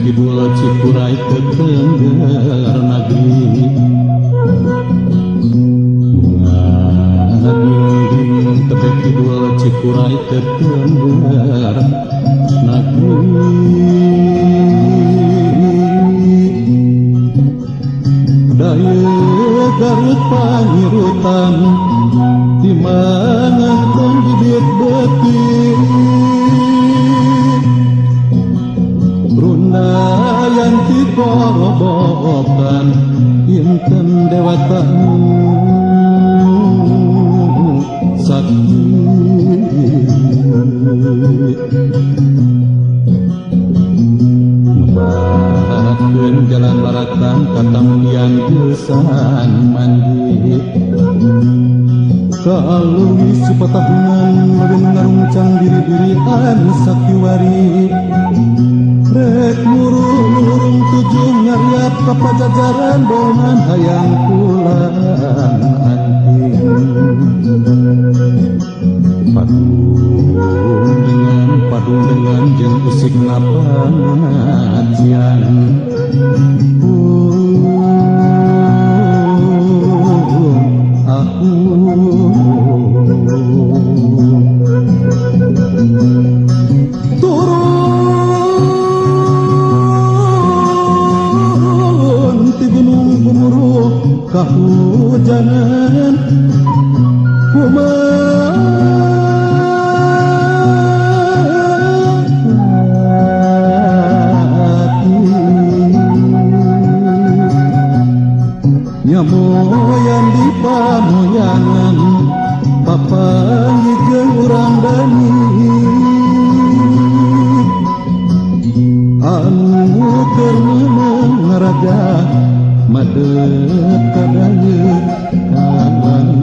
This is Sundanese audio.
Kidul Cikuray tetengger nagri ngadingding tebek kidul Cikuray tetengger nagri Daya Garut pangirutan di mana tong bibit beti Rundayanti korobokan inten dewata sakti ngebahakeun jalan baratan katampian geusan mandi Kaleuwih supatahunan leuwih ngarungcang diri-dirian sakiwari Rek murung tujuh ngariap ka pajajaran bonan hayang pulang anting Padung dengan jeung usik napangajian Aku turun ti gunung gumuruh kahujanan kumati nyamoyan di pamoyangan papanggih jeung urang dani anu keur meunang ngaraja madep ka daya ka langit.